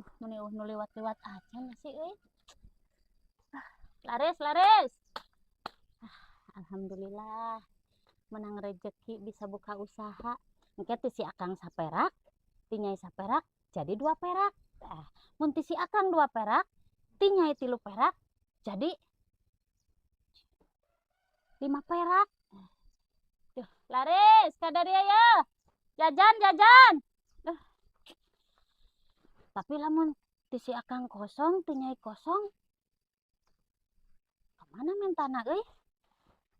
Duh, meni euweuh nu liwat-liwat aja sih euy. Laris, laris. Alhamdulillah menang rezeki bisa buka usaha. Engke ti si Akang saperak, ti Nyai saperak, jadi 2 perak. Ah, mun ti si Akang 2 perak, ti Nyai 3 perak, jadi 5 perak. Duh, laris, kadaria ya. Jajan, jajan. Duh. Tapi lamun ti si Akang kosong, ti Nyai kosong, kemana mentana euy?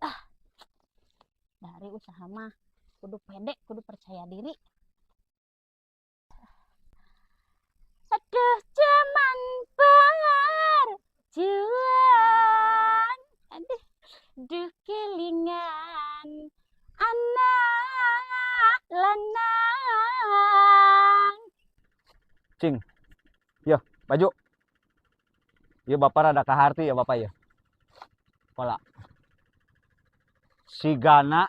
Ah, dari usaha mah kudu pede, kudu percaya diri. Aduh, zaman berjuang, aduh, duh kelingan anak lanang. Cing, ya baju, ya bapak rada kaharti ya bapak ya. Pola. Sigana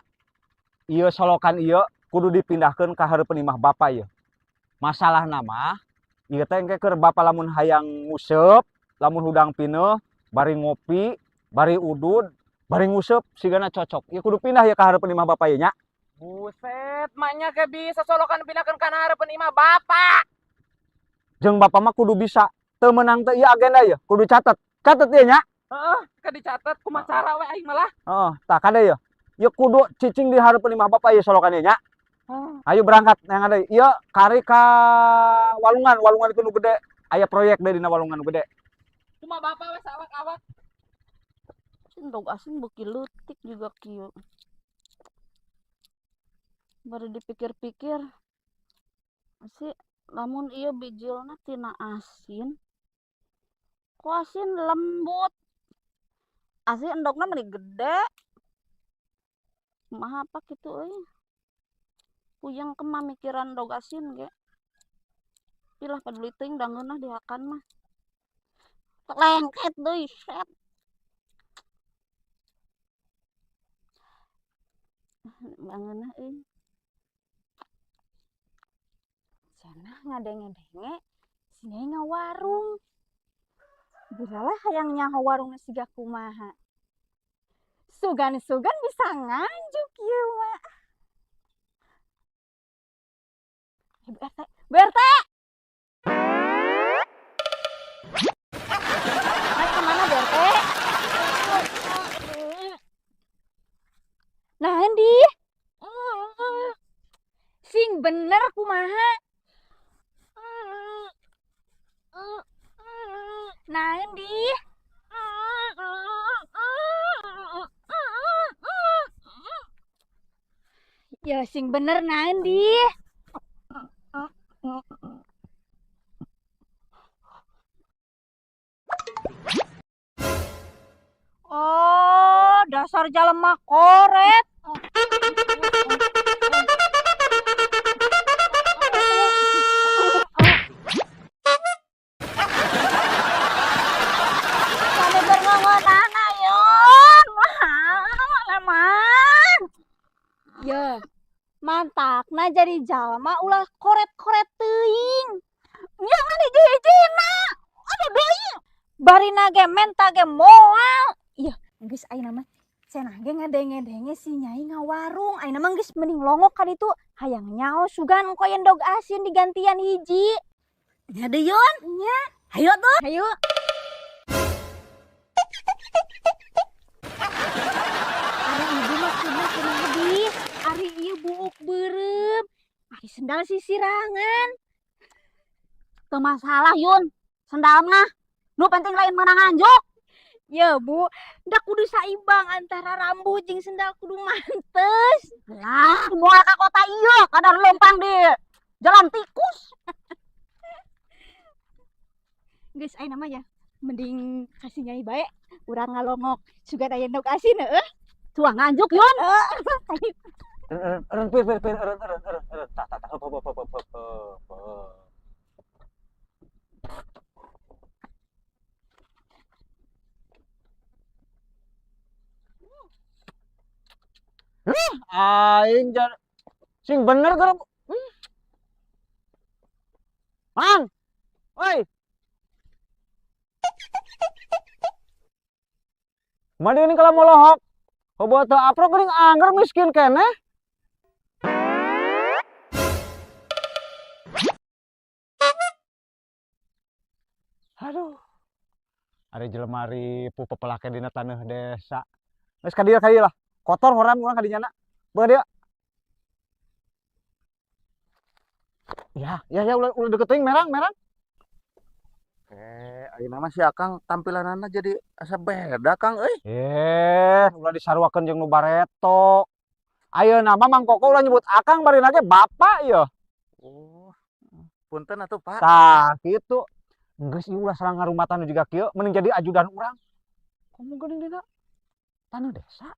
ieu solokan ieu kudu dipindahkeun ka hareupeun imah bapak ieu. Masalah nama ieu teh engke keur bapak lamun hayang nguseup, lamun hudang pineuh, bari ngopi, bari udud, bari nguseup sigana cocok. Ieu kudu pindah ya ka hareupeun imah bapak ieu nya. Buset, maknya ke bisa solokan pindahkeun ka hareupeun imah bapak. Jeung bapak mah kudu bisa. Teu meunang teh ieu agenda ieu, kudu catet. Catet ieu nya. Heeh, ke dicatet kumaha cara we aing malah. Heeh, tah kade ieu. Ieu kudu cicing di hareupeun imah bapak ieu solokan ieu nya. Ayo berangkat yang ada. Ieu kari ka walungan, walungan itu nu gede. Aya proyek deui dina walungan nu gede. Kumaha bapak we sawak-awak. Endog asin beuki leutik juga kieu. Baru dipikir-pikir si lamun ieu bijilna tina asin. Ku asin lembut. Asin endogna meni gede. Kumaha apa kitu euy. Puyeng kemah mikiran endog asin ge. Pilah paduli teuing da ngeunah dihakan mah. Lengket deui set. Bangeunah euy. Cenah ngadenge-denge si Nyai ngawarung. Bilalah hayang nyaho warungna siga kumaha. Sugan-sugan bisa nganjuk ieu mah. Bu RT, Bu RT. Naik kemana Bu RT? Nah, Andi. Sing bener kumaha? Nah, Andi. Ya sing bener nah, Andi. Oh, dasar jalema koret. Sampai berngongonan ayo. Leman. Ya, mantakna jadi jalma ulah koret-koret teuing. Jangan hiji-hijina. Aduh deui. Barina ge menta ge moal. Iya, geus ayeuna mah cenah ge ngadenge-denge si Nyai ngawarung. Ayeuna mah geus mending longok ka ditu. Hayang nyaho sugan engko endog asin digantian hiji. Nya deui Yun. Nya. Hayu tuh. Hayu. Ari ibu maksudna kumaha di? Ari ieu buuk beureum. Ari sendal sisirangan. Teu masalah Yun, sendal mah. Nu penting lain meunang nganjuk. Ya Bu, da kudu saimbang antara rambut jeung sendal kudu mantes. Lah, moal ka kota ieu kadar leumpang di jalan tikus. Geus ayeuna mah ya, mending kasih Nyai bae urang ngalongok sugan aya endog asin heueuh. Tuah nganjuk Yun. Heeh. Eureun, eureun, pir, pir, pir, eureun, eureun, eureun, eureun. Tah, tah, tah, heup, heup, heup, heup, heup, heup. Aing jar sing bener keur. Mang. Oi. Madi ini kalau molohok. Hobo teu aprok geuning angger miskin keneh. Aduh. Ari jelema ripuh pepelake dina taneuh desa. Geus ka dieu lah. Kotor horam urang ka dinya na. Beungeut dieu. Ya, ya ya ulah ulah deket teuing merang merang. Eh, ayeuna mah si Akang tampilanana jadi asa beda, Kang euy. Eh, ulah disaruakeun jeung nu bareto. Ayeuna mah Mang Koko ulah nyebut Akang barina ge bapak ieu. Oh. Punten atuh, Pak. Tah, kitu. Geus ieu ulah salah ngarumatan nu jiga kieu, mending jadi ajudan urang. Komo geuning dina taneuh desa.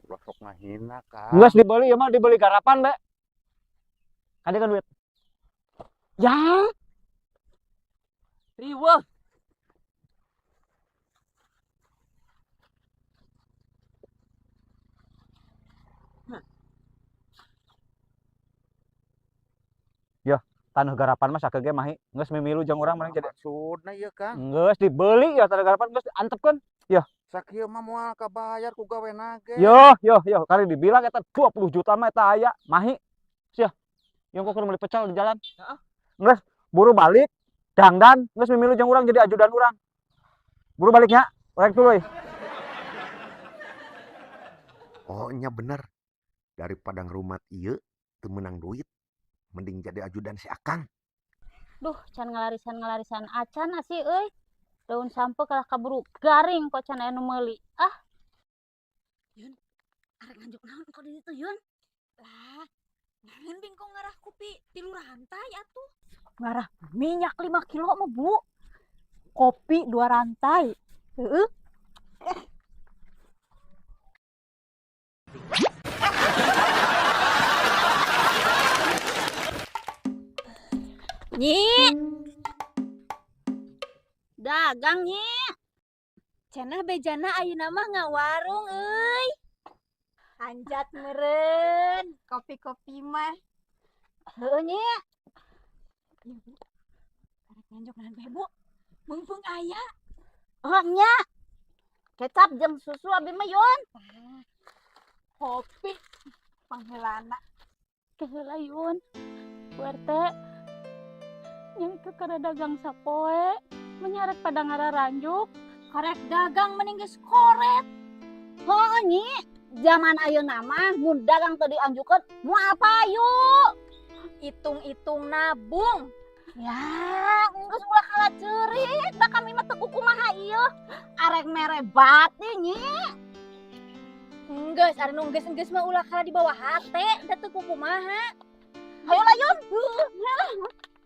Ulah sok ngahina, Kang. Geus dibeli ieu mah dibeli garapan be. Kade kan duit. Ya, Riweuh. Taneuh garapan mah sakeu ge mahi. Geus mimilu jeung urang mending jadi. Maksudna ieu, Kang. Geus dibeli ya taneuh garapan geus antepkeun. Sakieu mah moal kabayar ku gawena ge. Yo yo yo kali dibilang eta 20 juta mah eta aya mahi. Sia. Yang kok kudu meuli pecel di jalan. Heeh. Geus buru balik dangdan geus mimilu jeung urang jadi ajudan urang. Buru baliknya, urang tuluy. Oh nya bener. Daripada ngrumat ieu teu meunang duit, mending jadi ajudan si Akang. Duh, can ngalarisan-ngalarisan acan asih euy. Daun sampe kalah kaburu garing kok can aya nu meuli. Ah. Yun, arek nganjuk naon kok di ditu Yun? Lah, naon bingkong ngarah kopi 3 rantai atuh. Ngarah minyak 5 kilo mah, Bu. Kopi 2 rantai. Heeh. Nyi. Dagang Nyi. Cenah bejana ayeuna mah ngawarung euy. Anjat meureun kopi-kopi mah. Heueuh Nyi. Ieu Bu. Arek nganjuk naon bae Bu? Mumpung aya. Oh nya. Kecap jeung susu abi mah Yun. Kopi pangheulana. Keheula Yun. Bu RT. Yang ke kada dagang sapoe, menyarek pada ngararanjuk. Karek dagang mending geus koret. Heueuh Nyi, zaman ayeuna mah mun dagang teu dianjukeun moal payu. Hitung-hitung nabung. Ya, geus ulah kalah ceurik, da kami mah teu kumaha ieu. Arek mere bati Nyi. Enggeus, ari nu enggeus-enggeus mah ulah kalah di bawah hate, da teu kumaha. Hayo lah Yun.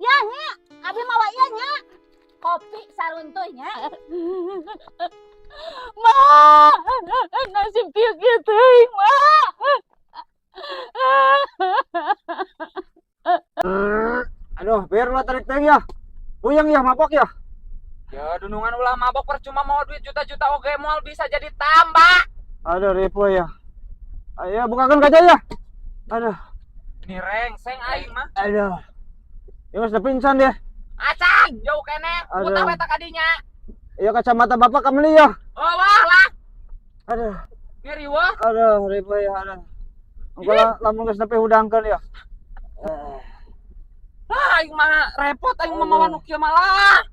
Ya Nyi, abi mawa ieu nya. Kopi saruntuy nya. Ma, nasib kieu-kieu teuing, Ma. Aduh, biar lah tarik teuing ya. Puyeng ya mabok ya. Ya dunungan ulah mabok percuma mau duit juta-juta oge moal bisa jadi tambah. Aduh, ripuh ya. Ayo bukakan kaca ya. Aduh, Ini rengseng aing mah. aduh. Ya geus pingsan deh. Acan, jauh keneh. Aduh. Utah we tak kadinya. Iya kacamata bapak kameli ya. Oh wah lah. Aduh, Ini riweuh. aduh, ripuh ya, aduh. Engko lamun geus nepi hudangkeun ya. Ah, aing mah repot aing mah mawa nu kieu malah.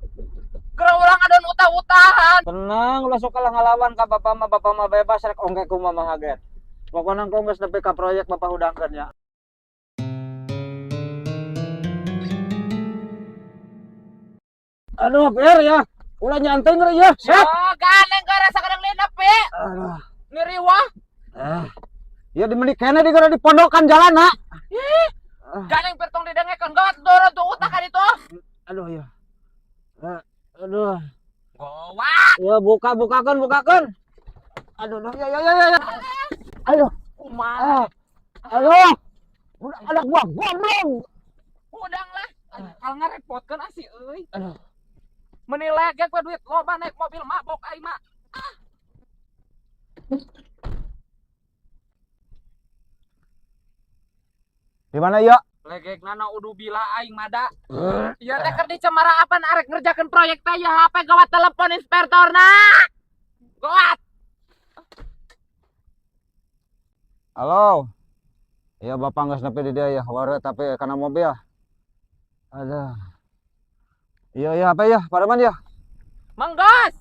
Geura urang adon utah-utahan. Tenang, ulah sok kalah ngalawan ka bapak mah bebas rek ongke kumaha mah haget. Pokona engko geus nepi ka proyek bapak hudangkeun ya. Aduh, biar ya. Ulah nyantai ngeri ya. Set. Oh, gandeng gara sakadang lina pe. Aduh. Ini riweuh. Ah. Ya dimelik kene di gara di pondokan jalan, nak. Ih. Gandeng pertong didengekeun gawat dorong tuh utah kan itu. Aduh ya. Aduh. Gowak. Ya buka bukakan bukakan. Aduh, aduh, ya ya ya ya. Aduh, Kumaha? Aduh. Udah anak gua goblok. Udang lah. Kalau ngarepotkeun asih euy. Aduh. Menilai ge ku duit loba naik mobil mabok aing mah. Ah. Di mana ya? Legegna na udu bila aing mada. Ieu teh keur di Cemara apan arek ngerjakeun proyek teh ya HP gawat telepon inspektorna. Gawat. Halo. Iya, Bapak geus nepi di dieu ya, ware tapi kana mobil. Aduh. Iya, apa ya? Pareman ya? Manggas.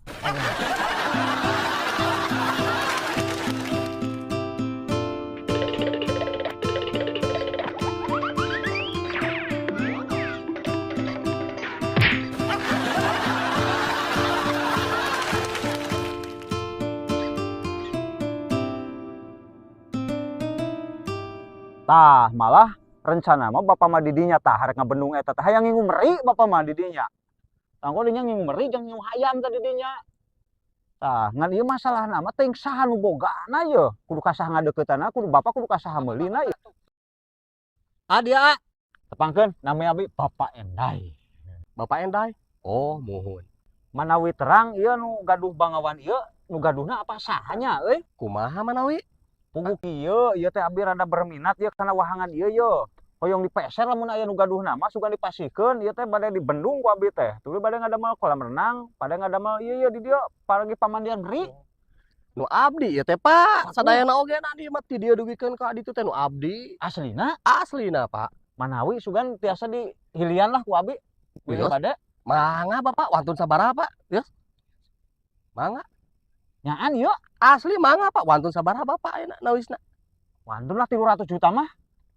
Tah, malah rencana mah Bapak mah didinya tah harek ngabendung eta teh hayang ngingu meri Bapak mah didinya. Tangko dinya ngingu meri jeung ngingu hayam teh didinya. Tah, ngan ieu masalahna mah teuing saha nu bogana ye. Kudu ka saha ngadeukeutana, kudu Bapak kudu ka saha meulina ye. Ah dia, tepangkeun nami abi Bapak Endai. Bapak Endai? Oh, muhun. Manawi terang ieu nu gaduh bangawan ieu, nu gaduhna apa sahanya euy? Kumaha manawi? Puguh kieu, ieu teh abi rada berminat ieu kana wahangan ieu ye. Hoyong dipeser lamun aya nu gaduhna mah sugan dipasihkeun ieu teh bade dibendung ku abi teh. Tuluy bade ngadamel kolam renang, bade ngadamel ieu ye di dieu paragi pamandian meri. Nu abdi ieu teh, Pak. Sadayana oge na di mah ti dieu dugikeun ka ditu teh nu abdi. Aslina? Aslina, Pak. Manawi sugan tiasa dihilian lah ku abi. Bilih Wios. bade. Mangga Bapak, wantun sabaraha, Pak? Wios. Mangga. Nyaan ieu. Asli mangga, Pak. Wantun sabaraha Bapak ayeuna nawisna? Wantun lah 300 juta mah.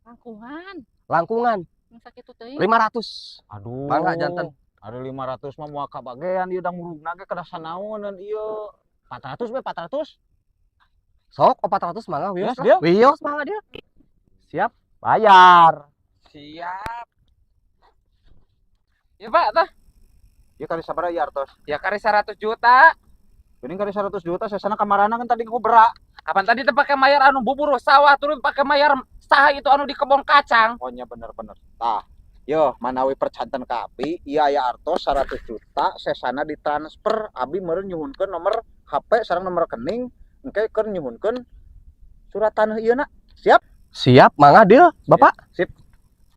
Langkungan. Langkungan. Yang sakitu teuing. 500. Aduh. Mangga janten. Ada 500 mah moal kabagean ieu da murugna ge kedah sanaonan ieu. 400 we 400. Sok 400 mangga wios. Wios, dia. Wios mangga dia. Siap. Bayar. Siap. Ya Pak, tah. Ieu kali sabaraha ieu artos? Ya kari 100 juta. Geuning kali 100 juta sesana kamarana kan tadi ku berak. Kapan tadi teh pake mayar anu bubur sawah turun pake mayar saha itu anu di kebon kacang. Oh nya bener-bener. Tah, yo manawi percanten ka abi, ieu aya artos 100 juta sesana ditransfer abi meureun nyuhunkeun nomor HP sareng nomor rekening engke keur nyuhunkeun surat tanah ieu na. Siap? Siap, mangga deal, Bapak. Sip.